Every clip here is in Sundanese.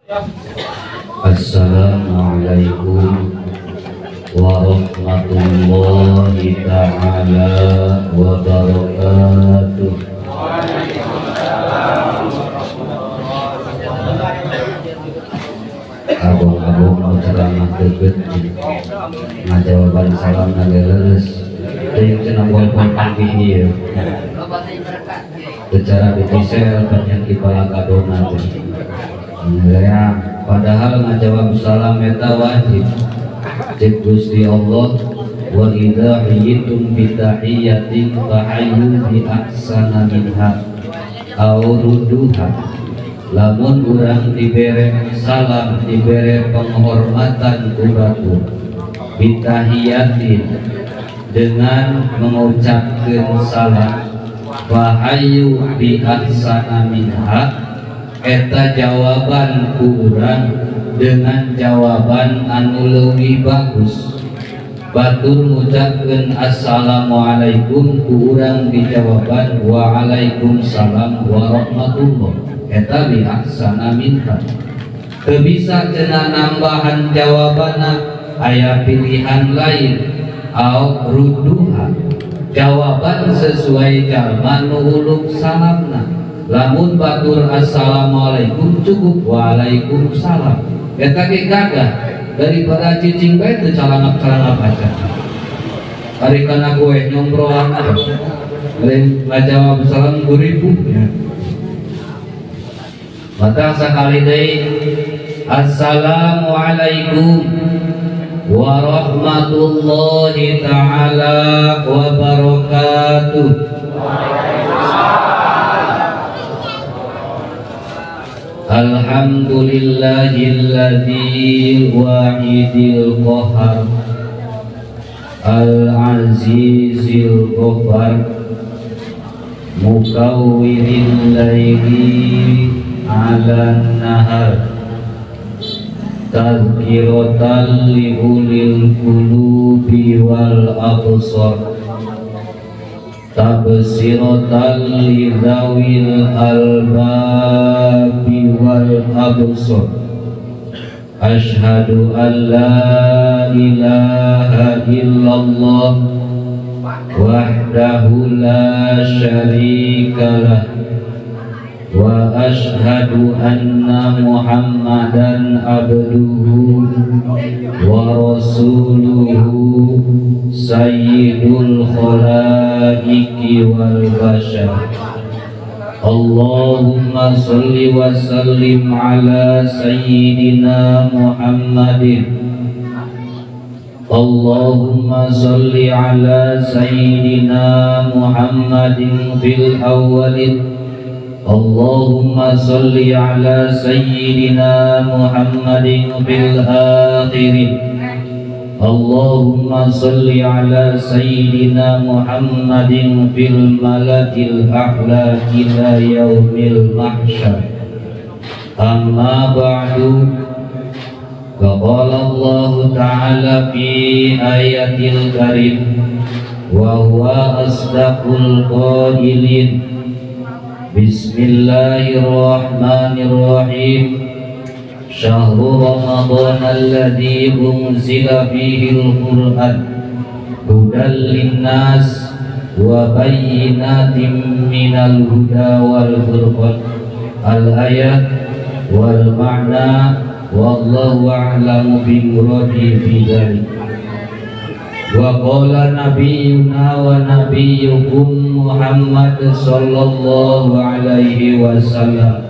Assalamualaikum warahmatullahi ta'ala wabarakatuh. Abong-abong ceramah deket ngajawaban salam nageleres teuing cenah pol-pol panggih ieu secara ditisel banyak kipala kadona teh. Ya, padahal ngajawab salam eta wajib. Cek Gusti Allah, wa idza hayyitum bi tahiyyatin fahayyu bi ahsana minha aw rudduha. Lamun urang dibere salam, dibere penghormatan ku batur, bitahiyatin dengan mengucapkan salam, fahayyu bi ahsana minha, eta jawaban ku urang dengan jawaban anu leuwih bagus. Batur ngucapkeun assalamualaikum ku urang dijawaban waalaikumsalam warahmatullah, eta bi ahsana minha. Teu bisa cenah nambahan jawabanna, aya pilihan lain au rudduha, jawaban sesuai jalma nu uluk salamna. Lamun batur assalamualaikum cukup waalaikumsalam, eta ge gagah daripada cicing bae teu calangap-calangap aja. Ari kana gue nyombroan lain ngajawab salam guribu ya. Maka sakali deui assalamualaikum warahmatullahi ta'ala wabarakatuh. Alhamdulillahilladzi wahidil qahar al-azizil ghafar mukawwiril laili 'alan nahar tadhkiratan li ulil qulubi wal absar tabsiratan li dzawil albabi wal absar. Asyhadu an la ilaha illallah wahdahu la syarika lah wa asyhadu anna Muhammadan abduhu wa rasuluhu sayyidul khalaiqi wal bashar. Allahumma salli wa sallim ala sayyidina Muhammadin. Allahumma salli ala sayyidina Muhammadin fil awwalin. Allahumma salli ala sayyidina Muhammadin fil akhirin. Allahumma salli ala sayyidina Muhammadin fil mala'il a'la ila yaumil mahsyar. Amma ba'du. Qala Allah ta'ala fi ayatil karim wa huwa asdaqul qailin. Bismillahirrahmanirrahim. Syahrul Ramadan alladzi unzila fihi al-Qur'an hudan linnas wa bayyinatin minal huda wal furqan. Al-ayat wal ma'na wallahu a'lamu bi muradi bidzalik. Wa qala nabiyyuna wa nabiyyukum Muhammad sallallahu alaihi wasallam,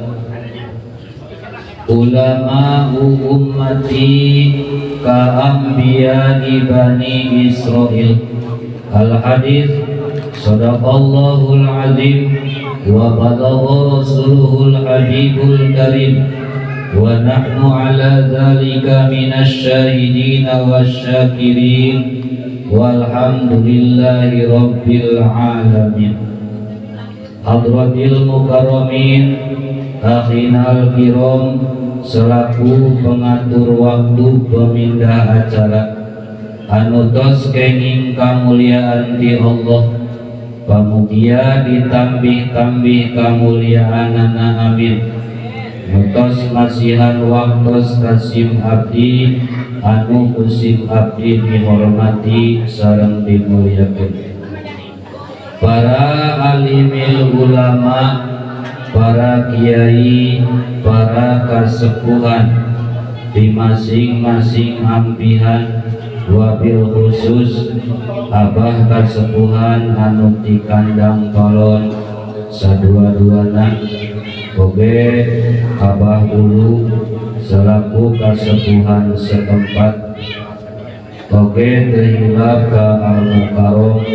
ulama'u ummati ka anbiya'i bani Israil. Al hadis. Sadaqallahul azim wa balagha rasuluhul habibul karim wa nahnu ala dzalika minasy syahidin wasyakirin walhamdulillahi rabbil alamin. Hadratil mukarramin, akhinal kiram, selaku pengatur waktu pemindah acara anu tos kenging kamuliaan ti Allah, pamugia ditambih-tambih kamuliaanana, amin. Nu tos masihan waktos ka sim abdi anu ku sim abdi dihormati sareng dimuliakeun. Para alimil ulama, para kiai, para kasepuhan di masing-masing ampihan, wabil khusus abah kasepuhan anu ti kandang kolon sadua-duana, oge abah ulu selaku kasepuhan setempat, oge teu hilap ka al-mukarram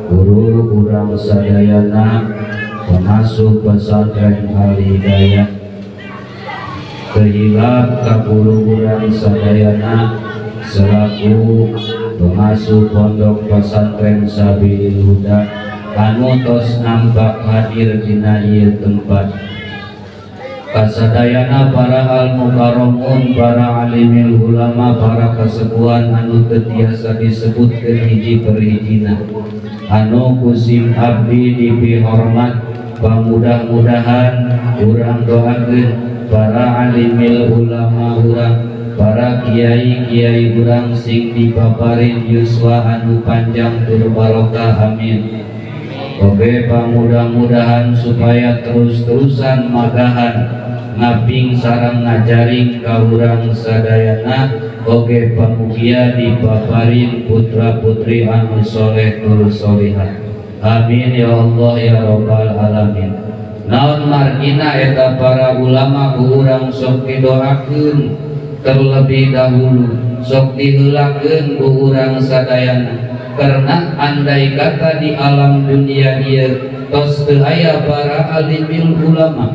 guru urang sadayana pengasuh pesantren Al-Hidayah, teu hilap ka guru urang sadayana selaku pengasuh pondok pesantren Sabilil Huda anu tos nampak hadir dina ieu tempat. Kasadayana para al-mukarramun, para alimil ulama, para kasepuhan anu teu tiasa disebutkeun hiji per hijina, anu ku sim abdi dipihormat, pamudah-mudahan urang doakeun para alimil ulama urang, para kiai-kiai urang sing dipaparin yuswa anu panjang tur barokah, amin. Oke, pamudah-mudahan supaya terus-terusan magahan ngaping sareng ngajaring ka urang sadayana. Oge pamugia dipaparin putra-putri anu soleh tur solihah, amin ya Allah ya robbal alamin. Naon margina eta para ulama ku urang sok didoakeun terlebih dahulu, sok diheulakeun ku urang sadayana, karena andai kata di alam dunia ieu tos teu aya para alimil ulama,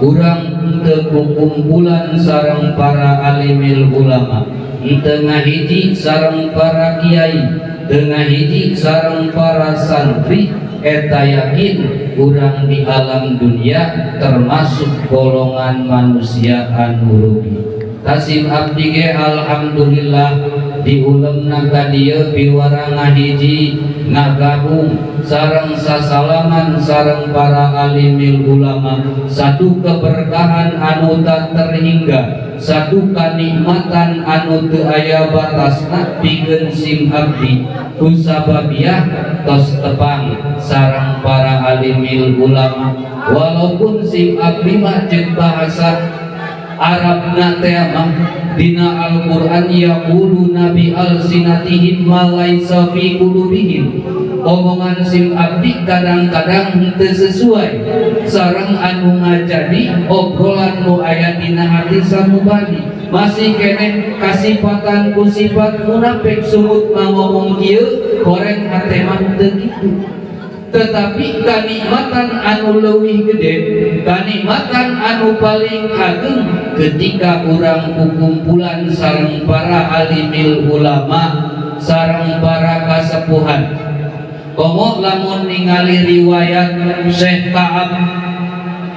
urang teu kukumpulan sareng para alimil ulama, teu ngahiji sareng para kiai, teu ngahiji sareng para santri, eta yakin urang di alam dunia termasuk golongan manusia anu rugi. Tasim abdi ge alhamdulillah diulemna ka dieu piwarang ngahiji ngagabung sareng sasalaman sareng para alimil ulama, satu keberkahan anu tak terhingga, satu kanikmatan anu teu aya batasna pikeun sim abdi kusababiah tos tepang sareng para alimil ulama. Walaupun sim abdi mah ceuk bahasa Arabna teh mah dina Al-Qur'an yaquluna bi alsinatihim ma laisa fi qulubihim, omongan sim abdi kadang-kadang henteu sesuai sareng anu ngajadi obrolan nu aya dina hati sanubari, masih keneh kasipatan ku sifat munafik sumut mah ngomong kieu goreng hate mah teu kitu. Tetapi kanikmatan anu leuwih gede, kanikmatan anu paling ageng ketika urang kukumpulan sareng para alimil ulama, sareng para kasepuhan. Komo lamun ningali riwayat Syekh Ka'ab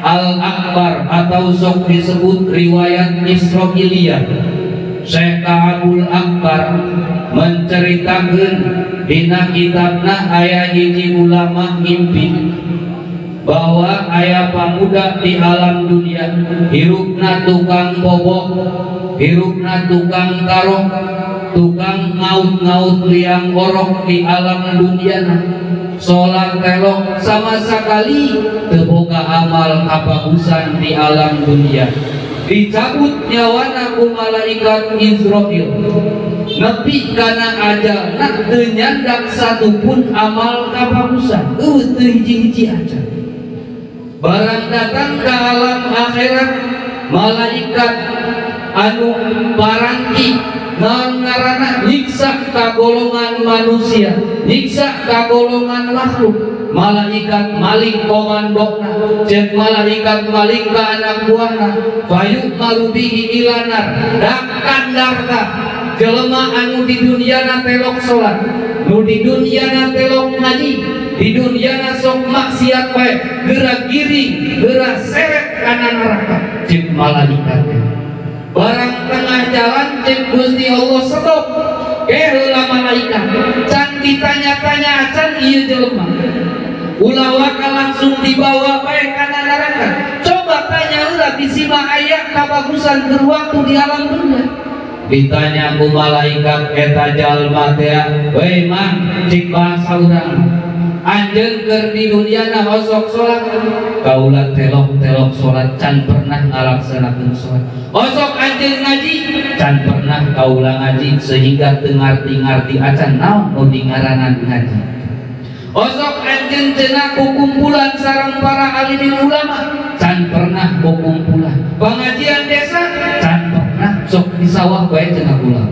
Al-Akbar atau sok disebut riwayat Israiliyah, Syekh Ka'abul Akbar menceritakan dina kitabna aya hiji ulama ngimpi bahwa aya pamuda di alam dunia hirupna tukang bobok, hirupna tukang tarok, tukang ngaut-ngaut liang orok di alam dunia, sholat telok sama sekali teu boga amal kabagusan di alam dunia. Dicabut nyawana ku malaikat Israil, nepi kana ajalna teu nyandak satupun amal kabagusan, eueuh teu hiji-hiji aja. Barang datang ke alam akhirat, malaikat anu paranti naon ngaranna nyiksa ka golongan manusia, nyiksa ka golongan makhluk. Malaikat Malik komandona, ceuk malaikat Malik ka anak buahna, fayu marubihi ilanar dakandarta jelema anu di dunyana telok salat, nu di dunyana telok ngaji, di dunyana sok maksiat bae, geura giring, geura seret kana neraka, ceuk malaikat. Barang tengah jalan ceuk Gusti Allah stop, heula malaikat, can ditanya-tanya acan ieu jelema. Ulah waka langsung dibawa bae kana neraka. Coba Coba tanya heula bisi mah aya kabagusan keur waktu di alam dunia. Ditanya ku malaikat eta jalma teh, "Weh mang, cik bahasa urang. Anjeun keur di dunia na osok salat, kaula telok-telok salat can pernah ngalaksanakeun salat. Osok anjeun ngaji, can pernah kaula ngaji sehingga teu ngarti-ngarti acan naon nu dingaranan ngaji. Osok anjeun cenah kukumpulan sareng para alimin ulama, can pernah kukumpulan. Pengajian desa can pernah, sok di sawah bae cenah kula.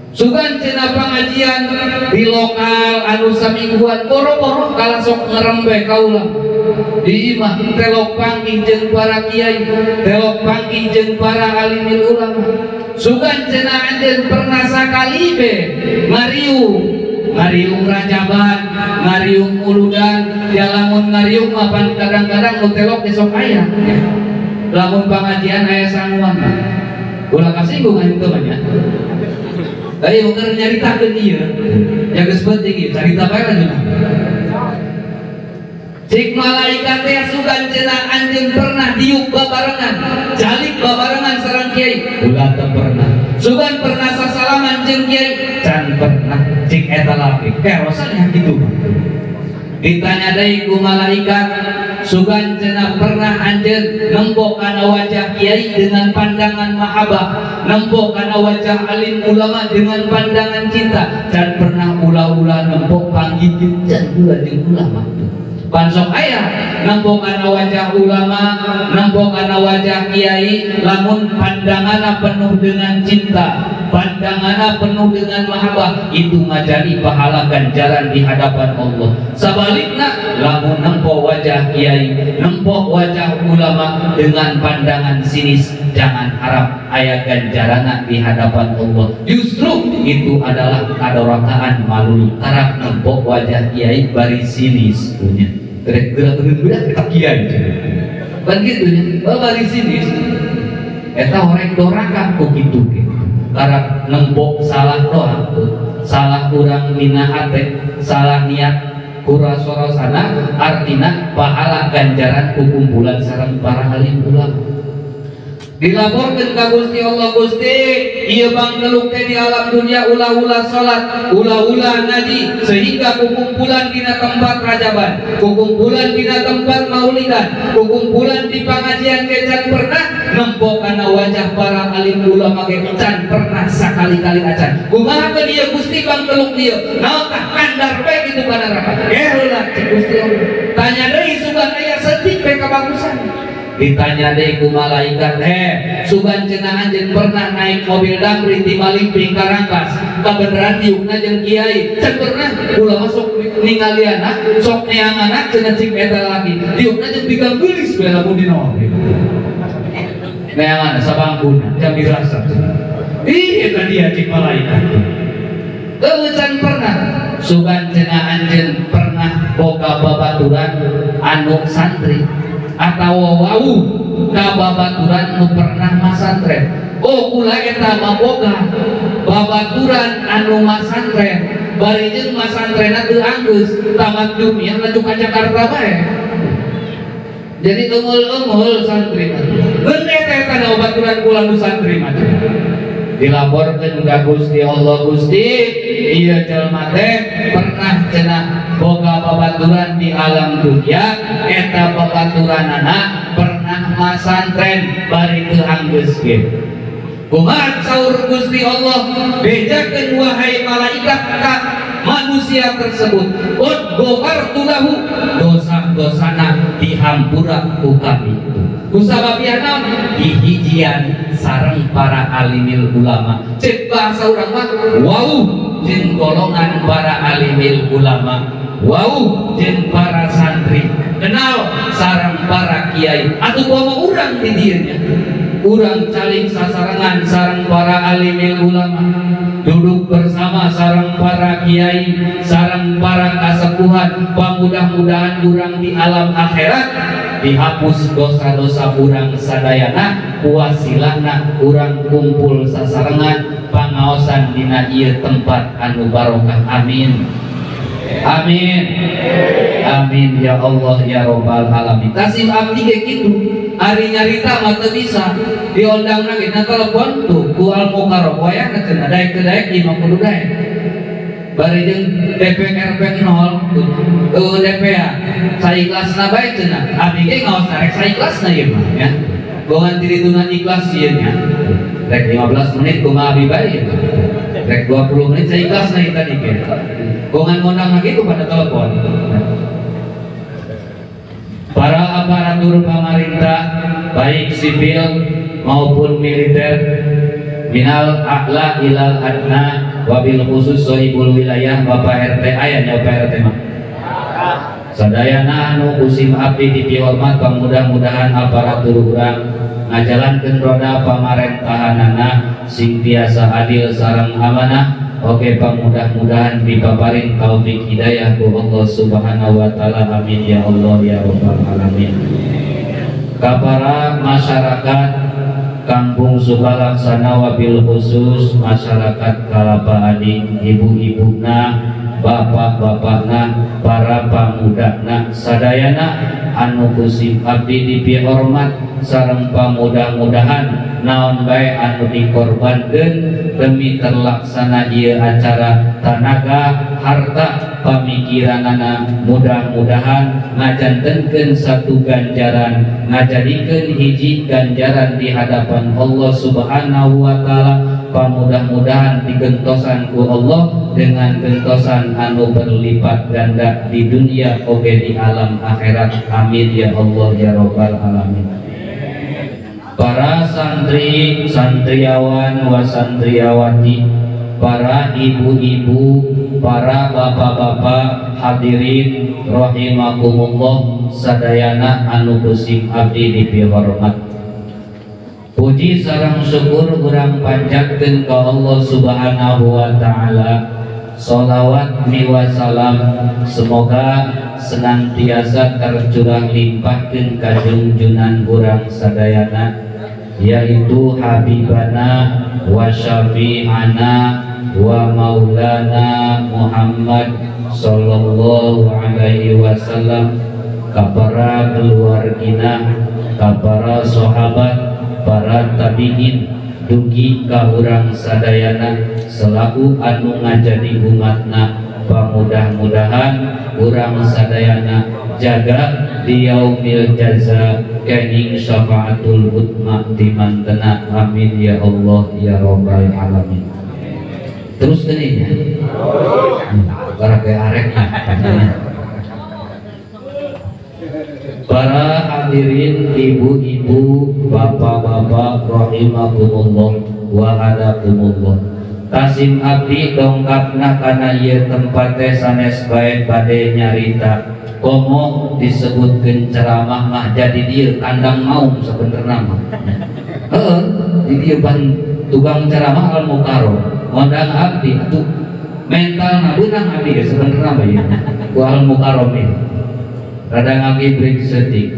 Sugan cenah pengajian di lokal anu samingguan boro-boro kalah sok ngerembe kaula. Di imah telok panggih jeung para kiai, telok panggih jeung para alimil ulama. Sugan cenah anjeun pernah sakali be ngariung rajaban, ngariung uludan, ya lamun ngariung mah pan kadang-kadang nu telok besok aya. Lamun pengajian aya sanguan. Ulah kasinggung anu teu mah nya. Ayo keur nyaritakeun ieu. Ya geus penting ieu, carita bae lanjutna. Cik malaikat teh sugan cenah anjeun pernah diuk babarengan, calik babarengan sareng kiai, ulah teu pernah. Sugan pernah sasalaman jeung kiai, can pernah. Cik eta laki, kerosan yang kitu. Ditanya deui ku malaikat, sugan cenah pernah anjeun nempo kana wajah kiai dengan pandangan mahabbah, nempo kana wajah alim ulama dengan pandangan cinta, can pernah ulah-ulah nempo panggih can ulah jeung ulama. Pansok aya nempo kana wajah ulama, nempo kana wajah kiai, lamun pandanganna penuh dengan cinta, pandanganna penuh dengan mahabbah, itu ngajadi pahala ganjaran di hadapan Allah. Sabalikna lamun nempo wajah kiai, nempo wajah ulama dengan pandangan sinis, jangan harap aya ganjaranna di hadapan Allah. Justru itu adalah kadorakaan malulu karak nempo wajah kiai bari sinis punya. Gerak-gerak kita kiai. Kan kitu nya, bari sinis. Eta horeng doraka ku kitu ge. Karak nembok salah doang, salah kurang dina hate, salah niat kurasorosana, artina pahala ganjaran kukumpulan sareng para alim ulama. Dilaporkan ka Gusti Allah, Gusti ieu bangkeluk teh di alam dunia ulah-ulah salat, ulah-ulah ngaji, sehingga kukumpulan dina tempat rajaban, kukumpulan dina tempat maulidan, kukumpulan di pengajian ge can pernah nempo kana wajah para alim ulama ge can pernah sakali-kali acan. Kumaha ke dieu Gusti bangkeluk dieu? Naon tah kandar bae kitu kana neraka? Eh heula cek Gusti Allah. Tanya deui sugan aya setik bae kabagusan. Ditanya deui ku malaikat, sugan cenah anjeun pernah naik mobil Damri ti Malimping ka Rangkas, kabeneran diukna jeung kiai, can pernah ulah masuk ningaliana, sok neanganna cenah cik eta lagi, diukna jeung bigang geulis bae lamun dina mobil. Neanganna sabangkuna jam dirasa. Ih eta dia cik malaikat. Eueuh can pernah, sugan cenah anjeun pernah boga babaturan anu santri atau wau ka babaturan nu pernah masantren. Oh kula eta mah boga babaturan anu masantren, bari jeung masantrenna teu anggeus, tamat dunia laju ka Jakarta bae. Jadi eumul-eumul santri mah. Geun eta eta babaturan kula nu santri mah. Dilaporkeun ka Gusti Allah, Gusti ieu jelema teh pernah cenah boga babaturan di alam dunia, eta babaturanana pernah masantren bari teu anggeus ge. Kumaha saur Gusti Allah, bejakeun wahai malaikat ka manusia tersebut, ud ghafartu lahu, dosa-dosana dihampura ku kami. Kusabab naon? Dihijian sareng para alimil ulama. Cek bahasa urang mah wau jeung golongan para alimil ulama, wau jeung para santri, kenal sareng para kiai. Atuh komo urang di dieu nya, urang caling sasarengan sareng para alimil ulama, duduk bersama sareng para kiai, sareng para kasepuhan. Mudah-mudahan urang di alam akhirat dihapus dosa-dosa urang sadayana, kuwasilahna urang kumpul sasarengan pangaosan dina ieu tempat anu barokah. Amin. Amin. Amin ya Allah ya Rabbal alamin. Kasim abdi ge kitu. Ari nyarita mah teu bisa. Diondang lagi na telepon tuh ku Al Mukarram wayahna cenah daek teu daek ieu mah kudu daek. Bari jeung DPRP 0 tuh DPA saikhlasna bae cenah. Abdi ge ngaos rek saikhlasna ieu mah ya. Bongan tirituna ikhlas ieu nya. Rek 15 menit kumaha abi bae ieu. Rek 20 menit saikhlasna ieu tadi ge. Bongan ngondang lagi tuh pada telepon. Para aparatur pemerintah baik sipil maupun militer minal a'la ilal adna wabil khusus sohibul wilayah Bapak RT aya nya Bapak RT mah sadayana anu kusim abdi dipihormat pamudah-mudahan aparatur urang ngajalankeun roda pamarentahanana sing tiasa adil sareng amanah. Oke, pamudah-mudahan dipaparin taufik hidayah ku Allah Subhanahu wa taala. Amin ya Allah ya Rabbal alamin. Ka para masyarakat Kampung Sukalaksana wabil khusus masyarakat Kalapa Ading, ibu-ibuna, bapak-bapakna, para pamudana, sadayana anu kusim abdi dipihormat sareng pamudah-mudahan naon bae anu dikorbankeun demi terlaksana ieu acara tanaga harta pamikiranana mudah-mudahan ngajantenkeun satu ganjaran ngajadikeun hiji ganjaran di hadapan Allah Subhanahu wa taala. Pamudah-mudahan digentosan ku Allah dengan gentosan anu berlipat ganda di dunia oge di alam akhirat. Amin ya Allah ya Rabbal alamin. Para santri, santriawan, wa santriawati, para ibu-ibu, para bapak-bapak, hadirin rahimakumullah sadayana anu kusim abdi dipihormat. Puji sareng syukur urang panjatkeun ka Allah Subhanahu wa taala. Sholawat miwa salam semoga senantiasa tercurah limpahkeun ka junjunan urang sadayana, yaitu habibana wa syafi'ana wa maulana Muhammad sallallahu alaihi wasallam, ka para keluargina, ka para sahabat, para tabi'in, dugi ka urang sadayana selaku anu ngajadi umatna. Pamudah-mudahan urang sadayana jaga di yaumil jaza kening syafaatul utma di mantena. Amin ya Allah ya Rabbal alamin. Terus ini ya para kayak areknya. Para hadirin, ibu-ibu, bapak-bapak rahimakumullah wa hadakumullah. Tasim abdi dongkapna kana ieu tempat teh sanes bae bade nyarita. Komo disebutkeun ceramah mah jadi dieu kandang maung sabenerna mah. Heeh, di dieu pan tukang ceramah Al Mukarram ngondang abdi atuh mentalna beunang abdi sabenerna mah ieu ku Al Mukarram ieu. Rada ngagibrik setik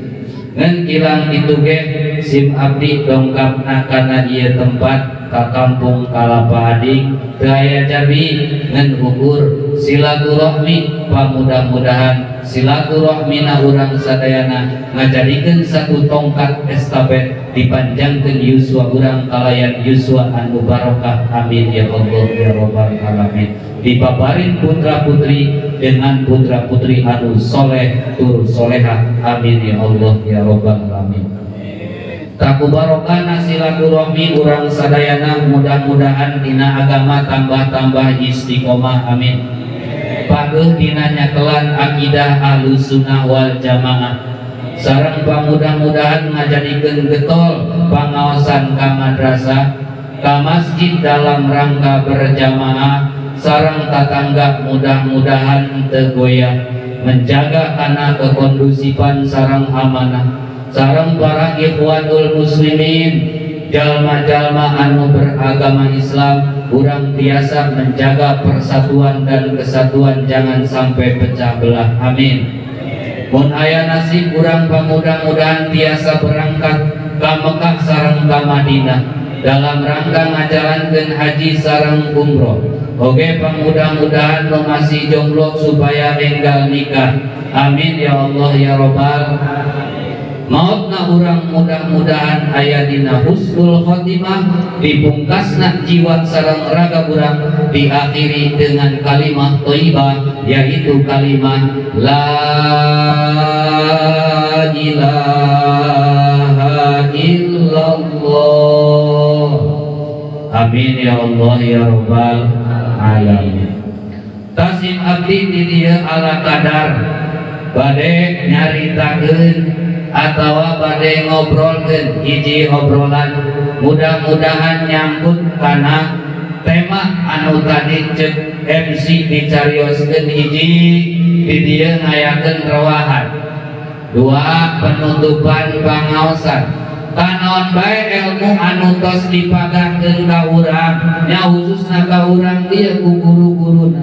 ngan kilang itu ge sim abdi dongkapna kana ieu tempat ka kampung Kalapa Ading teu aya jabi ngan ukur silaturahmi. Pamudah-mudahan silaturahmina urang sadayana ngajadikeun satu tongkat estafet dipanjangkeun yuswa urang kalayan yuswa anu barokah. Amin ya Allah ya Rabbal alamin. Dipaparin putra putri dengan putra putri anu soleh tur solehah. Amin ya Allah ya Rabbal alamin. Taku barokah silaturahmi urang sadayana mudah-mudahan dina agama tambah-tambah istiqomah. Amin. Pageuh dina nyakelan akidah Ahlus Sunnah wal Jamaah sareng pamudah-mudahan ngajadikeun getol pangaosan ka madrasah ka masjid dalam rangka berjamaah sareng tatangga mudah-mudahan teu goyah menjaga kana kekondusifan sareng amanah sareng para ikhwanul muslimin jalma-jalma anu beragama Islam urang biasa menjaga persatuan dan kesatuan jangan sampai pecah belah. Amin. Mun aya nasib urang pamudah-mudahan tiasa berangkat ka Mekah sareng ka Madinah. dalam rangka ngajalankeun haji sareng umroh. Oge mudah-mudahan nu masih jomblo supaya enggal nikah. Amin ya Allah ya robbal. Mautna urang mudah-mudahan aya dina husnul khotimah, dipungkasna jiwa sareng raga urang diakhiri dengan kalimah thayyibah, yaitu kalimah la ilaha illallah. Amin ya Allah ya robbal alamin. Tasim abdi di dieu ala kadar bade nyaritakeun atawa bade ngobrolkeun hiji obrolan, mudah-mudahan nyangkut kana tema anu tadi cek MC dicarioskeun hiji di dieu ngayakeun rewahan, dua penutupan pangaosan. Kanaon bae ilmu anu tos dipagahkeun ka urang nya, khususna ka urang dieu ku guru-guruna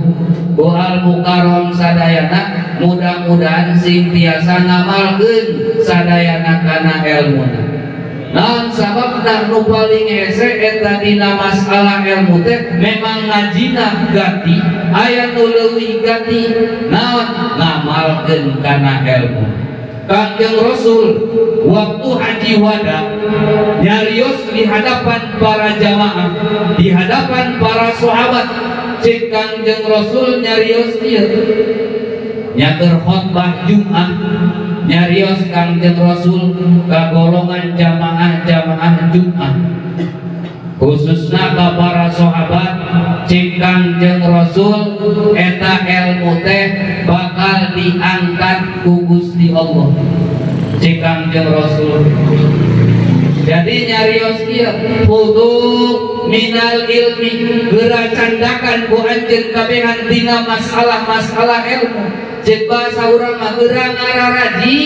ku al mukarram sadayana, mudah-mudahan sing tiasa ngamalkeun sadayana kana elmuna. Naon sababna nu paling hese eta dina masalah ilmu teh memang ngajina gati, aya nu leuwih gati naon ngamalkeun kana ilmu. Kangjeng Rasul waktu haji wada nyarios di hadapan para jamaah, di hadapan para sahabat, cek Kangjeng Rasul nyarios ieu nyaker khotbah Jumat, nyarios Kangjeng Rasul ka golongan jamaah-jamaah Jumat, khususna ka para sahabat. Cek Kangjeng Rasul eta ilmu teh bakal diangkat ku Gusti Allah. Cek Kangjeng Rasul jadi nyarios ieu khudhu minal ilmi, geura candakan ku anjeun kabehan dina masalah-masalah ilmu. Cek bahasa urang mah geura ngararaji,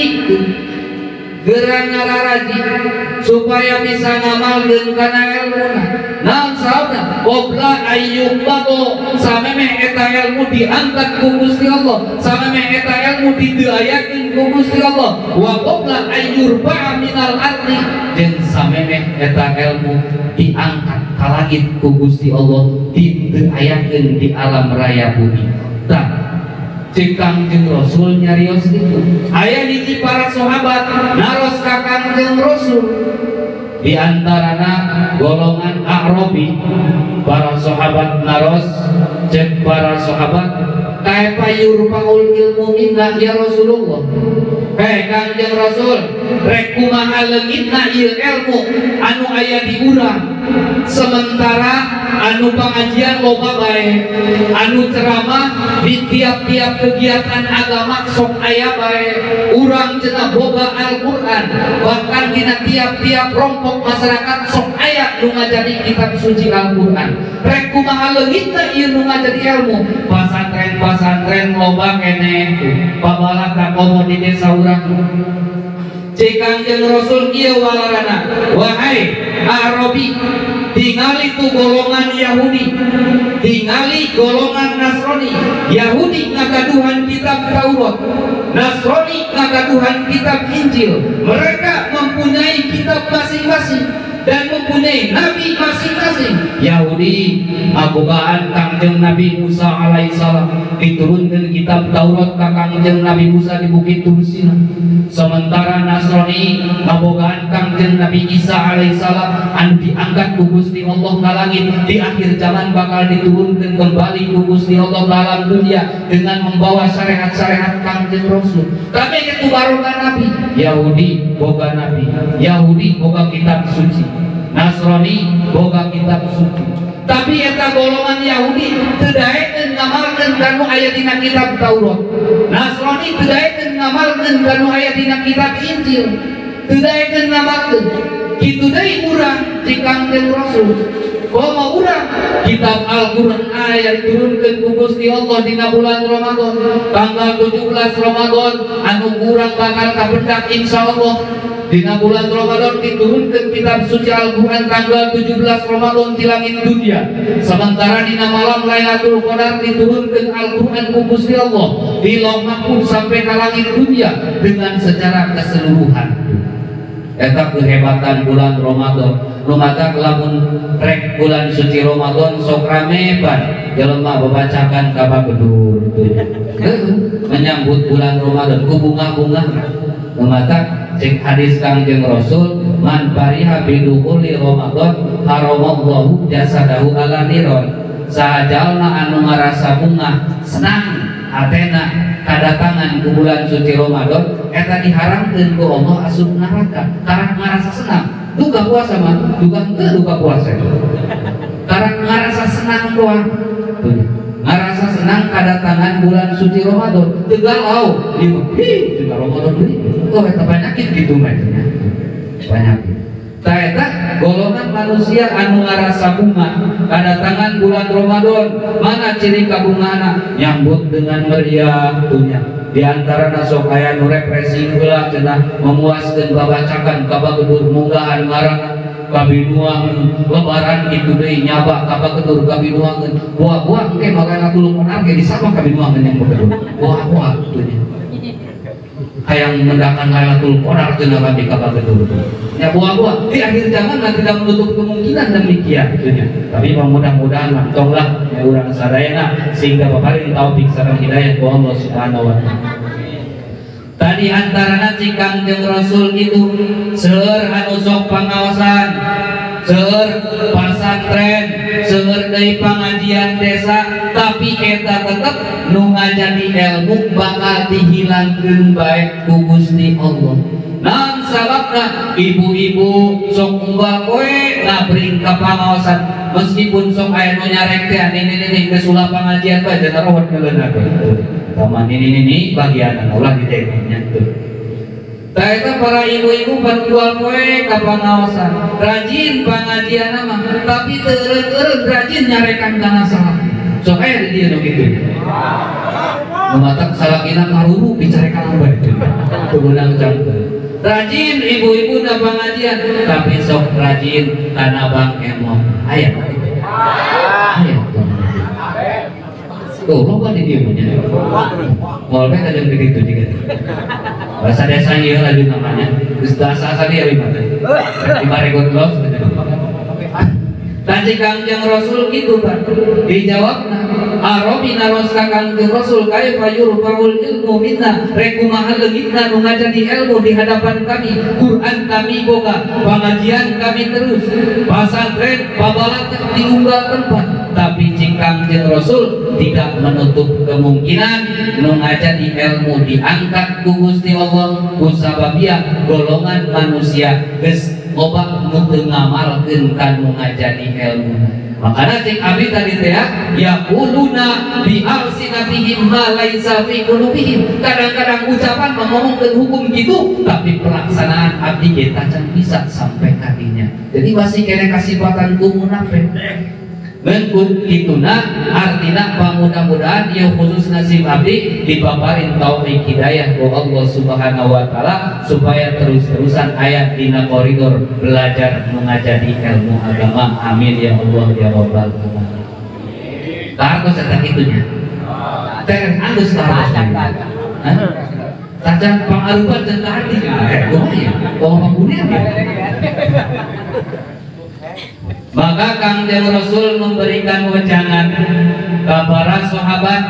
geura ngararaji supaya bisa ngamalkeun kana ilmuna. Naon sahabatna qobla ayyuqbado, samemeh eta ilmu diangkat ku Gusti Allah, samemeh eta ilmu didiayakeun ku Gusti Allah, wa qobla ayyurfa'a minal ardi, jeung samemeh eta ilmu diangkat ka langit ku Gusti Allah, didiayakeun di alam raya bumi. Tah cek Kangjeng Rasul nyarios itu aya hiji para sahabat naros ka Kangjeng Rasul, di antarana golongan A'rabi. Para sahabat naros, cek para sahabat kaifa yurfaul ilmu minna ya Rasulullah. Hei Kangjeng Rasul, rek kumaha leungitna ieu ilmu anu aya di urang, sementara anu pengajian loba bae, anu ceramah di tiap-tiap kegiatan agama sok aya bae, urang cenah boga Al-Qur'an, bahkan dina tiap-tiap rompok masyarakat sok aya nu ngajadi kitab suci Al-Qur'an. Rek kumaha leungitna ieu nu ngajadi ilmu? Pasantren-pasantren loba keneh, babalah ka komo di desa urang. Cek Kangjeng Rasul kieu walarana, wahai Arabi, tingali tu golongan Yahudi, tingali golongan Nasrani. Yahudi ngagaduhan kitab Taurat, Nasrani ngagaduhan kitab Injil. Mereka mempunyai kitab masing-masing dan mempunyai nabi masing-masing. Yahudi abogaan Kangjeng Nabi Musa alaihissalam, diturunkan kitab Taurat ka Kangjeng Nabi Musa di Bukit Tursina. Sementara Nasrani abogaan Kangjeng Nabi Isa alaihissalam anu diangkat ku Gusti Allah ka langit, di akhir zaman bakal diturunkan kembali ku Gusti Allah ke alam dunia dengan membawa syariat-syariat Kangjeng Rasul. Tapi itu barokah nabi. Yahudi boga nabi, Yahudi boga kitab suci, Nasrani boga kitab suci. Tapi eta golongan Yahudi teu daekeun ngamalkeun kanu aya dina kitab Taurat, Nasrani teu daekeun ngamalkeun kanu aya dina kitab Injil, teu daekeun ngamalkeun. Kitu deui urang cik Kangjeng Rasul. Komo urang kitab Al-Qur'an aya diturunkeun ku Gusti Allah dina bulan Ramadan, tanggal 17 Ramadan anu urang bakal kapendak insyaallah. Dina bulan Ramadan diturunkan kitab suci Al-Quran tanggal 17 Ramadan di langit dunia. Sementara dina malam Lailatul Qadar diturunkan Al-Quran ku Gusti Allah di Lauh Mahfuz sampai ke langit dunia dengan secara keseluruhan. Eta kehebatan bulan Ramadan. Nu matak lamun rek bulan suci Ramadan sok rame pan jelema babacakan ka bagedur menyambut bulan Ramadan ku bunga-bunga. Nu matak cek hadis Kangjeng Rasul man fariha bidukhuli Ramadan haramallahu jasadahu ala niron. Sahajalna anu ngarasa bunga senang hatena kadatangan ku bulan suci Ramadan eta diharamkeun ku Allah asup neraka. Karena ngarasa senang duka puasa mah duka henteu duka puasa. Karena ngarasa senang doang, ngarasa senang kadatangan bulan suci Ramadan teu galau ieu hi cenah Ramadan deui oh eta penyakit kitu mah nya penyakit. Tah eta golongan manusia anu ngarasa bunga kadatangan bulan Ramadan mana ciri kabungahna nyambut dengan meriah dunya. Di antara sok aya nu refreshing heula cenah memuaskeun babacakan ka bagedur munggahan ngaranna kabinuangeun lebaran kitu deui nyaba ka bagedur kabinuangeun buah-buah engke magana tulung onar ge disama kabinuangeun yang bagedur buah-buah dunya hayang mendakan Lailatul Qadar cenah kami ka bagedur. Ya buah-buah di akhir zaman mah tidak menutup kemungkinan demikian itunya. Tapi mudah-mudahan mah tonglah ya urang sadayana sehingga paparin taufik sareng hidayah ku Allah Subhanahu wa taala. Tadi antarana cik Kangjeng Rasul itu seueur anu sok pangaosan, seueur pasantren, seueur deui pangajian desa, tapi eta tetep nu ngajadi ilmu bakal dihilangkeun bae ku Gusti Allah. Naon sababna ibu-ibu sok unggal poe ngabring ka pangaosan meskipun sok aya nu nyarek teh nini-nini geus ulah pangajian bae cenah rohot ngeuleuna teh. Taman nini-nini bagianna ulah ditengnya teh. Tah eta para ibu-ibu unggal poe ka pangaosan, rajin pangajianna mah tapi teu eureun-eureun rajin nyarekan kana salah. Sok aya di dieu nu kitu. Nu matak salakina karuru dicarekan bae. Teu meunang cangkeun. Rajin ibu-ibu na pengajian tapi sok rajin karena bang emong aya aya tuh loba di dieu nya moal teh tajam di ditu jiga bahasa desa ieu laju namanya geus asa-asa dia lima teh di baregon los. Tadi Kangjeng Rasul gitu kan dijawabna Arabi naros ka Kangjeng Rasul kaifa yurfa'ul ilmu minna rek kumaha leungitna nu ngajadi ilmu di hadapan kami, Quran kami boga, pengajian kami terus, pasantren pabalat diunggal tempat, tapi cik Kangjeng Rasul tidak menutup kemungkinan nu ngajadi ilmu diangkat ku Gusti Allah ku sababia golongan manusia geus loba nu teu ngamalkeun ka nu ngajadi ilmu. Makana cik abdi tadi teh yaquluna bi alsinatihim ma laisa fi qulubihim. Kadang-kadang ucapan ngomongkeun hukum gitu tapi pelaksanaan abdi ge tacan bisa sampai kadinya. Jadi masih kene kasipatan ku munafik. Mengkut kituna artina pamudah-mudahan ieu khusus nasib abdi dipaparin taufik hidayah ku Allah Subhanahu wa taala supaya terus-terusan aya dina koridor belajar mengajari ilmu agama. Amin ya Allah ya rabbal alamin. Kartos eta kitunya. Teh anggeus kartos. Hah? Tacan pangarupan jeung arti. Kumaha ya? Kumaha panggunean ya? Maka Kangjeng Rasul memberikan wejangan ka para sahabat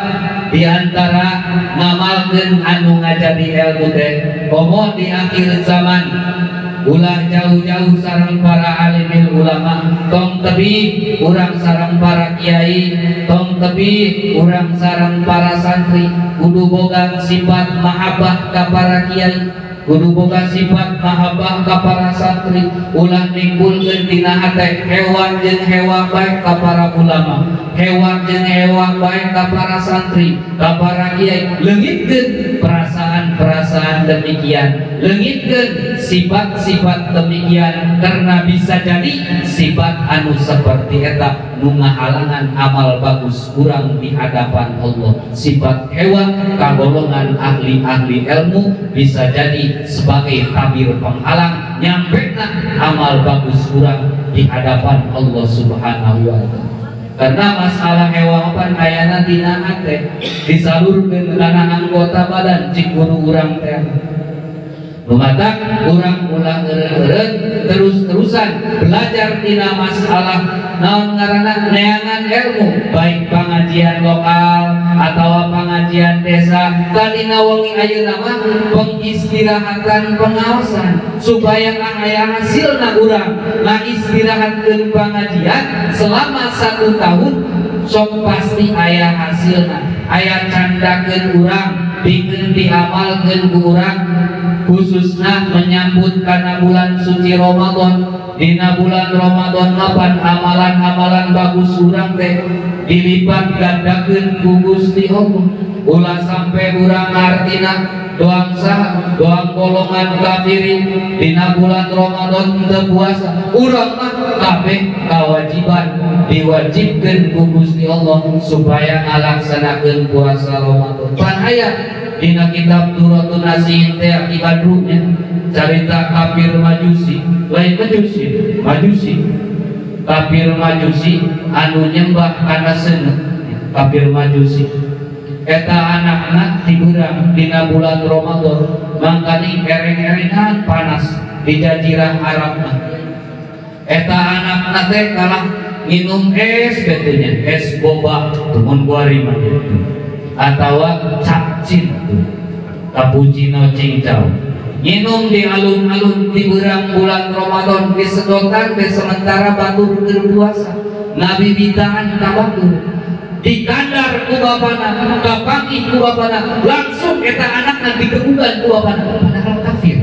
di antara ngamalkeun anu ngajadi ilmu teh komo di akhir zaman ulah jauh-jauh sareng para alimil ulama, tong tebi urang sareng para kiai, tong tebi urang sareng para santri, kudu boga sifat mahabbah ka para kiai, kudu boga sifat mahabbah ka para santri, ulah nimbulkeun dina hate hewan jeung hewa bae ka para ulama, hewan jeung hewa bae ka para santri, ka para kiai. Leungitkeun perasaan-perasaan demikian, leungitkeun sifat-sifat demikian, karena bisa jadi sifat anu seperti eta nu ngahalangan amal bagus urang di hadapan Allah. Sifat hewan kagolongan ahli-ahli ilmu bisa jadi sebagai tabir penghalang nyampena amal bagus urang di hadapan Allah Subhanahu wa taala. Karena masalah hewan ayana dina hate disalurkeun kana anggota badan cik guru urang teh. Lumatak urang ulah eureun terus-terusan belajar dina masalah naon ngaranna neangan ilmu baik pengajian lokal atau pengajian desa tadina wengi ayeuna mah pengistirahatan pengaosan supaya aya hasilna urang ngistirahatkeun pengajian selama 1 tahun sok pasti aya hasilna aya candakeun urang pikeun diamalkeun ku urang khususna menyambut kana bulan suci Ramadan. Dina bulan Ramadan mapan amalan-amalan bagus urang teh dilipat gandakeun ku Gusti Allah. Ulah sampai urang artina doang sah doang golongan kafirin dina bulan Ramadan teu puasa urang mah kabeh kawajiban diwajibkeun ku Gusti Allah supaya ngalaksanakeun puasa Ramadan. Pan aya dina kitab Duratun Nasihin teh akibat ruhnya carita kafir majusi lain majusi majusi kafir majusi anu nyembah kana seuneu kafir majusi eta anakna dibeurang dina bulan Ramadan mangkani ereng-erengan panas di jazirah Arab mah eta anakna teh kalah nginum es betunya es boba mun kuari mah atawa capcin cappuccino cincau nginum di alun-alun di berang bulan Ramadan disedotan di sementara batur keur puasa Nabi bitaan ka batur dikandar ku bapana kapanggih ku bapana langsung eta anakna digebugan ku bapana padahal kafir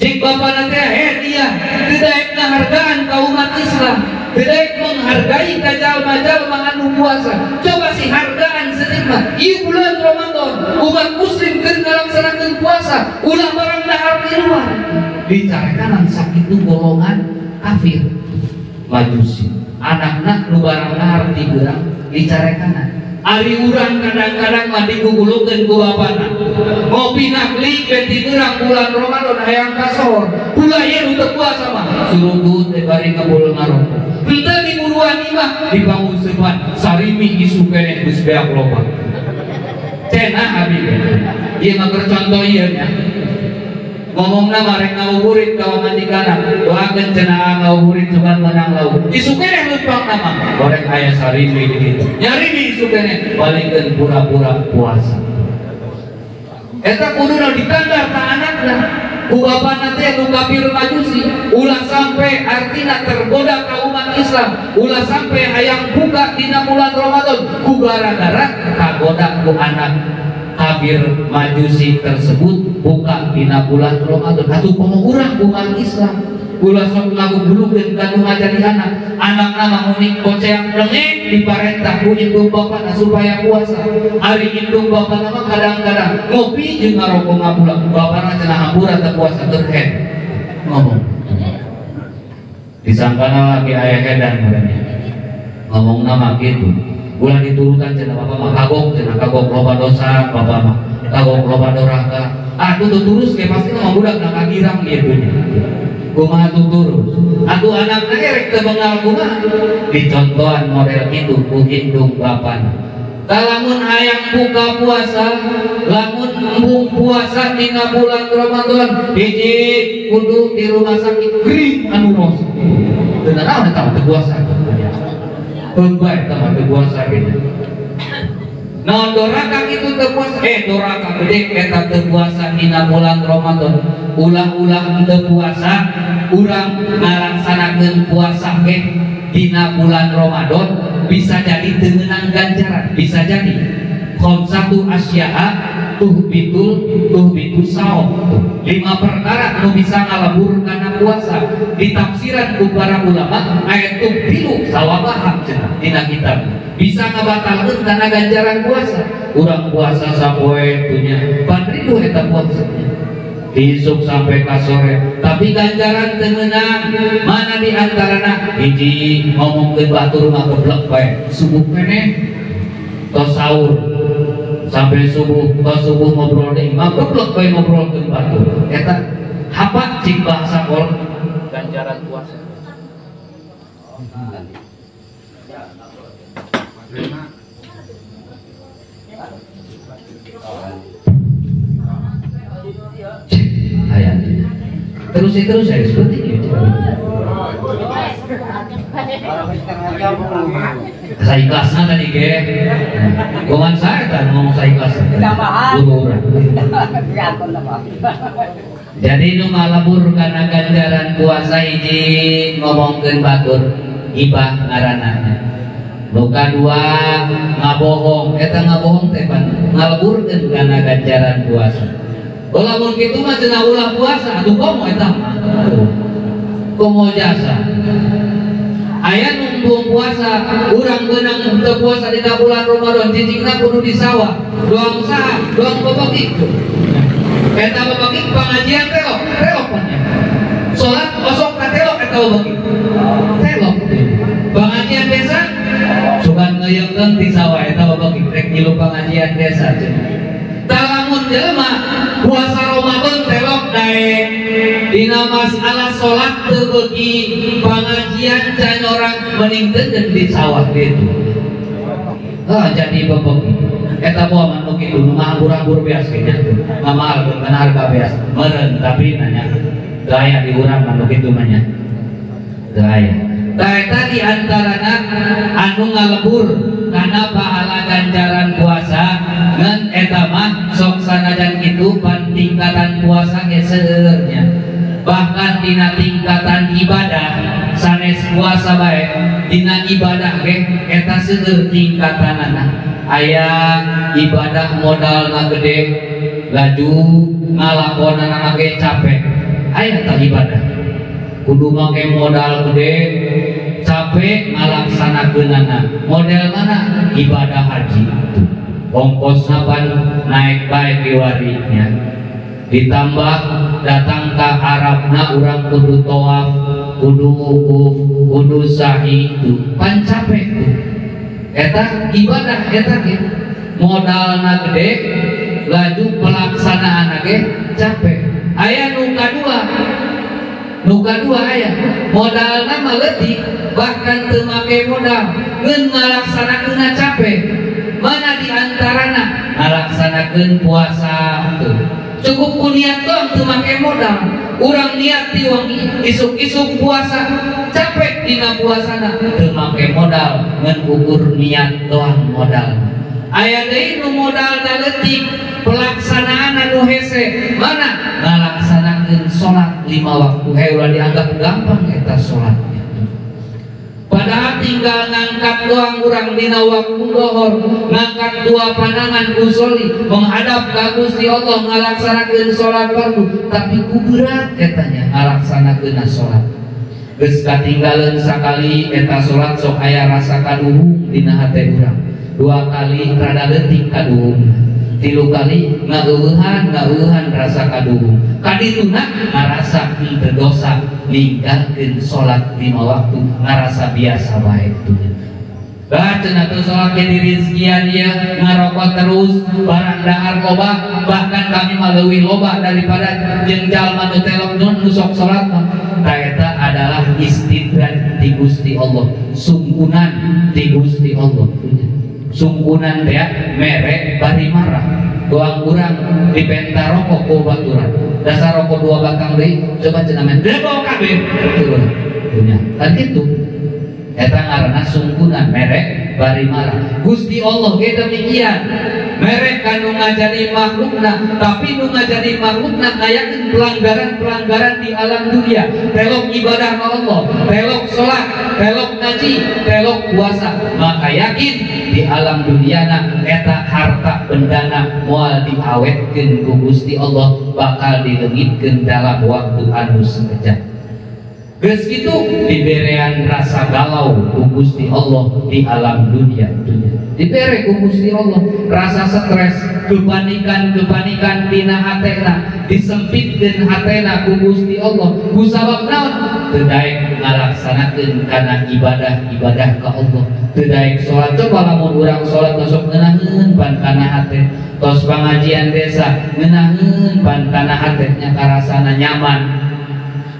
cik bapana teh dia teu daek ngahargaan ka umat Islam teu daek menghargai ka jalma-jalma anu puasa coba sih hargaan sedeuk mah ieu bulan Ramadan umat muslim keur ngalaksanakeun puasa ulah barang dahar di luar dicarekanan sakitu golongan kafir majusi anakna nu barang dahar di beurang dicarekanan. Ari urang kadang-kadang mah digugulukeun ku bapana ngopi nakli ben dibeurang bulan Ramadan hayang kasohor ulah ieu nu teu puasa mah surugut teh bari ngebul ngarokok henteu diburuan imah dipangusepan sarimi isu keneh geus beak loba cenah abi ieu mah keur contoh ieu nya ngomongna mah rek ngabuburit ka pamajikanna doakeun cenah ngabuburit cuman menang lauk isu keneh leumpangna mah goreng aya sarimi di ditu nyarimi isu keneh balikeun pura-pura puasa eta kuduna ditandar ka anakna ku bapana teh nu kafir majusi ulah sampai artina tergoda ka umat Islam ulah sampai hayang buka dina bulan Ramadan ku gara-gara kagoda ku anak kafir majusi tersebut buka dina bulan Ramadan. Atuh komo urang umat Islam ulah sok ngagugulukeun ka nu ngajari anak anakna mah unik koceang lengek diparentah ku indung bapana supaya puasa ari indung bapana mah kadang-kadang ngopi jeung ngarokok ngabula bapana cenah hampura teu puasa keur head ngomong disangkana lagi aya hedan katanya ngomongna mah kitu ulah diturutan cenah bapak mah kagok cenah kagok loba dosa bapak mah kagok loba doraka atuh tuh terus ge pasti mah budak na kagirang kitu nya kumaha tuh terus atuh anakna ge rek teu bengal kumaha dicontohan model kitu ku indung bapana lamun hayang buka puasa lamun embung puasa dina bulan Ramadan hiji kudu di rumah sakit krim anu ros teu naon eta teu puasa keun bae eta mah teu puasa gitu naon doraka kitu teu puasa doraka gede eta teu puasa dina bulan Ramadan ulah-ulah teu puasa urang ngalaksanakeun puasa ge dina bulan Ramadan bisa jadi teu meunang ganjaran bisa jadi khamsatu asya'a tuhbitul tuhbitu saum 5 perkara nu bisa ngalebur kana puasa ditafsiran ku para ulama ayat tuhbilu sawabaha cenah dina kitab bisa ngabatalkeun kana ganjaran puasa urang puasa sapoe tunya pan ribu eta puasa isuk sampai ka sore tapi ganjaran teu meunang mana di antarana hiji ngomongkeun batur mah geblek bae subuh keneh tos sahur sampai subuh tos subuh ngobrol deui mah geblek bae ngobrolkeun batur eta hapa cik bahasa kol ganjaran puasa. Terus terus saya seperti itu. Saya ikhlasnya tadi ge. Bukan saya tadi ngomong saya ikhlas. Jadi nu ngalebur kana ganjaran puasa hiji ngomongkeun batur gibah ngaranna. Nu kadua ngabohong, eta ngabohong teh pan ngaleburkeun kana ganjaran puasa. Lamun kitu mah cenah ulah puasa atuh komo eta mah. Komo jasa. Aya numpung puasa, urang beunang teu puasa dina bulan Ramadan cicingna kudu di sawah. Doang saha? Doang babagi. Eta babagi pangajian telok, telok pan nya. Salat osok ka telok eta babagi. Telok. Pangajian desa sugan ngeuyeungkeun di sawah eta babagi rek ngilu pangajian desa cenah. Talamun jelema puasa Ramadan telok daek dina masalah salat teu beuki pangajian can orang mending teu di sawah kitu. Ah jadi bebeki. Eta moal nu kitu nu ngahambur-hambur beas ge nya. Ngamaal kana harga beas meureun tapi nanya teu aya di urang mah nu kitu mah nya. Teu aya. Tah eta di antarana anu ngalebur kana pahala ganjaran puasa ngan eta mah sok sanajan kitu pan tingkatan puasa ge seueur nya. Bahkan dina tingkatan ibadah sanes puasa bae dina ibadah ge eta seueur tingkatanana. Aya ibadah modalna gede laju ngalakonana ge capek. Aya tah ibadah kudu make modal gede capek ngalaksanakeunana. Model mana? Ibadah haji. Ongkosna pan naik bae kiwarinya. Ditambah datang ka Arabna urang kudu tawaf, kudu wukuf, kudu sa'i itu pan capek tuh. Eta ibadah eta ge modalna gede laju pelaksanaanna ge capek. Aya nu kadua, nu kadua aya modalna mah leutik bahkan teu make modal ngeun ngalaksanakeunna capek. Mana di antarana ngalaksanakeun puasa tuh cukup ku niat doang teu make modal. Urang niat ti wengi isuk-isuk puasa capek dina puasana teu make modal ngan ukur niat doang modal. Aya deui nu modalna leutik pelaksanaan anu hese. Mana ngalaksanakeun salat 5 waktu ulah dianggap gampang eta salat. Padahal tinggal ngangkat doang urang dina waktu dohor, ngangkat dua pandangan usoli menghadap ka Gusti Allah ngalaksanakeun salat fardu, tapi ku berat etanya ngalaksanakeun salat. Geus katinggaleun sakali eta salat sok aya rasa kaduhung dina hate urang. Dua kali rada leutik kaduhung, tilu kali ngeueuhan rasa kaduhung. Kadituna ngarasa henteu dosa ninggalkeun salat 5 waktu, ngarasa biasa bae tuh. Bah cenah teu salat ge dirizkian ieu ngarokok terus barang dahar loba, bahkan kami mah leuwih loba daripada jeung jalma nu telok nu sok salat mah. Tah eta adalah istidraj ti Gusti Allah, sungkunan ti Gusti Allah. Sungkunan teh mere bari marah. Doang urang dipenta rokok ku baturan. Dasar rokok 2 batang deui, coba cenah men debo kabeh. Punya. Kan kitu. Eta ngaranna sungkunan mere bari marah. Gusti Allah ge demikian. Mere kanu ngajari makhlukna, tapi nu ngajari makhlukna ngayakeun pelanggaran-pelanggaran di alam dunia. Telok ibadah ka Allah, telok salat, telok ngaji, telok puasa. Maka yakin di alam duniana eta harta bendana moal diawetkeun ku Gusti Allah, bakal dileungitkeun dalam waktu anu sekejap. Geus kitu diberean rasa galau ku Gusti Allah di alam dunia. Dibere ku Gusti Allah rasa stres, kepanikan-kepanikan dina hatena, disempitkeun hatena ku Gusti Allah. Ku sabab naon? Teu daek ngalaksanakeun kana ibadah-ibadah ka Allah. Teu daek salat. Coba lamun urang salat sok ngeunaheun pan kana hate. Tos pangajian desa ngeunaheun pan kana hate nya karasana nyaman.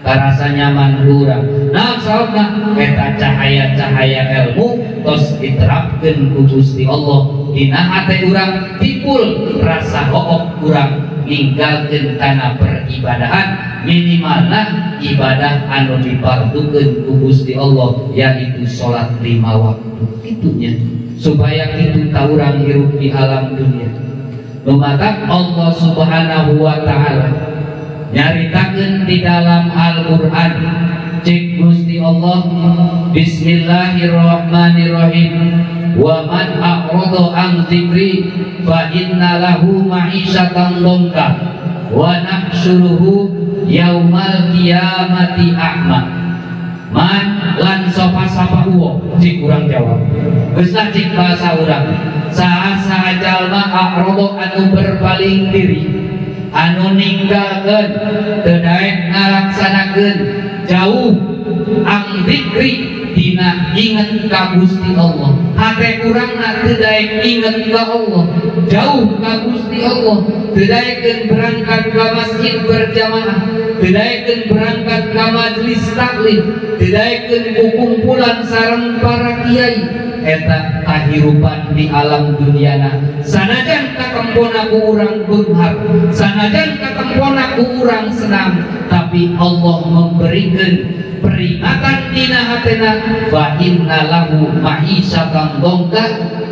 Karasa nyaman urang. Nah, sababna eta cahaya-cahaya ilmu tos diterapkeun ku Gusti Allah dina hate urang, timbul rasa hook urang ninggalkeun kana peribadahan minimalna ibadah anu dipardukeun ku Gusti Allah yaitu salat 5 waktu kitunya supaya kitu ka urang hirup di alam dunia. Lumatak Allah Subhanahu wa taala nyaritakeun di dalam Al-Qur'an cek Gusti Allah bismillahirrahmanirrahim wa man a'rada an dzikri fa inna lahu ma'isyatan dhanka wa nahsyuruhu yaumal qiyamati a'ma. Man lan sapa-sapa uwo cik urang jawab geus lah cik bahasa urang saha-saha jalma a'rada anu berpaling diri anu ninggalkeun teu daek ngalaksanakeun jauh ang dzikri dina inget ka Gusti Allah hate urangna teu daek inget ka Allah jauh ka Gusti Allah teu daekeun berangkat ka masjid berjamaah teu daekeun berangkat ka majelis taklim teu daekeun kukumpulan sareng para kiai eta kahirupan di alam duniana sanajan katempona ku urang beunghar sanajan katempona ku urang senang tapi Allah memberikan peringatan dina hatena fa inna lahu ma'isyatan dhanka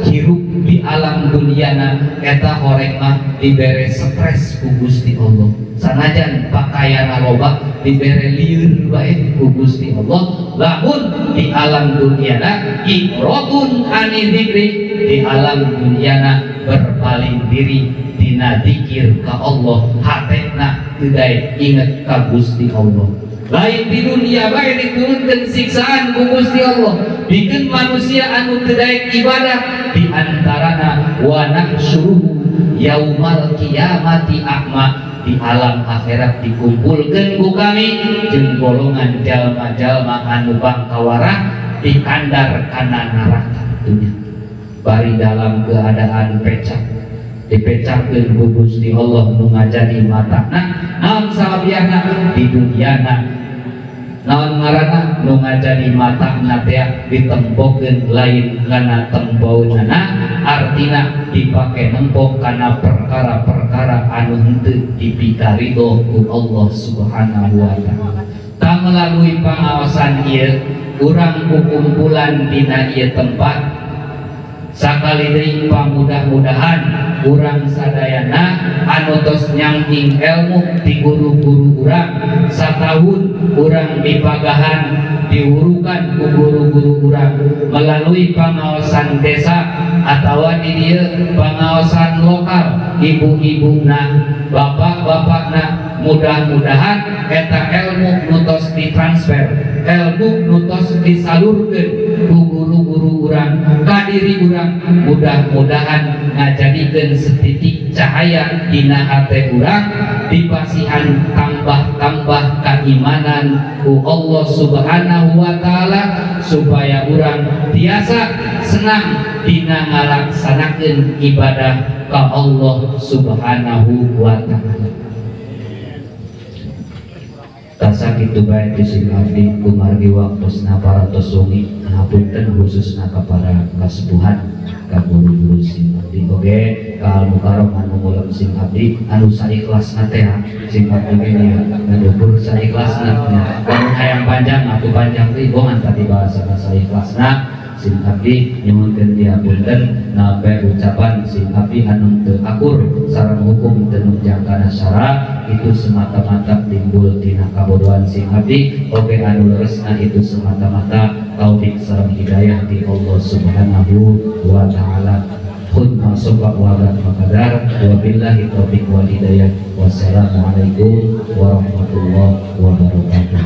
hirup di alam duniana eta horeng mah dibere stres ku Gusti Allah sanajan pakaian loba dibere lieur bae ku Gusti Allah lamun di alam duniana iqratun ani dzikri di alam duniana berpaling diri dina zikir ka Allah hatena teu daek inget ka Gusti Allah. Lain di dunia bae diturunkeun siksaan ku Gusti Allah bikin manusia anu teu daek ibadah di antarana wa nahsyuruhu yaumal qiyamati a'ma di alam akhirat dikumpulkeun ku kami jeung golongan jalma-jalma anu bangkawarah dikandar kana neraka dunya bari dalam keadaan pecah dipecakeun ku Gusti Allah nu ngajadi matana naon salabiahna di duniana naon ngaranna nu ngajadi matana teh ditempokeun lain kana tempoeunana artina dipake nempok kana perkara-perkara anu henteu dipikarido ku Allah Subhanahu wa taala. Ta melalui pangaosan ieu urang kukumpulan dina ieu tempat sakali deui pamudah-mudahan urang sadayana anu tos nyangking ilmu ti guru-guru urang satahun urang dipagahan diwurukan ku guru-guru urang melalui pangaosan desa atawa di dieu pangaosan lokal ibu-ibuna bapak-bapakna mudah-mudahan eta ilmu nu tos ditransfer ilmu nu tos disalurkeun ku guru-guru urang ka diri urang mudah-mudahan ngajadikeun setitik cahaya dina hate urang dipasihan tambah-tambah keimanan ku Allah Subhanahu wa taala supaya urang tiasa senang dina ngalaksanakeun ibadah ka Allah Subhanahu wa taala. Tasa kitu bae ti sing abdi kumargi waktosna parantos wengi hapunten khususna ka para kasepuhan ka guru-guru sing abdi oge ka al mukarram anu ngulem sing abdi anu saikhlasna teh sing abdi ge ngadukur saikhlasna nya lamun hayang panjang atuh panjang teh bongan tadi bahasa saikhlasna sing abdi nyuhunkeun dihapunten nabe ucapan sing abdi anu teu akur sareng hukum teu nunjang kana syara itu semata-mata timbul tina kabodohan sing abdi oge anu leresna itu semata-mata taufik sareng hidayah ti Allah Subhanahu wa taala. Khudh ma sabaq wa la taqdar wa billahi taufik wal hidayah. Wassalamualaikum warahmatullahi wabarakatuh.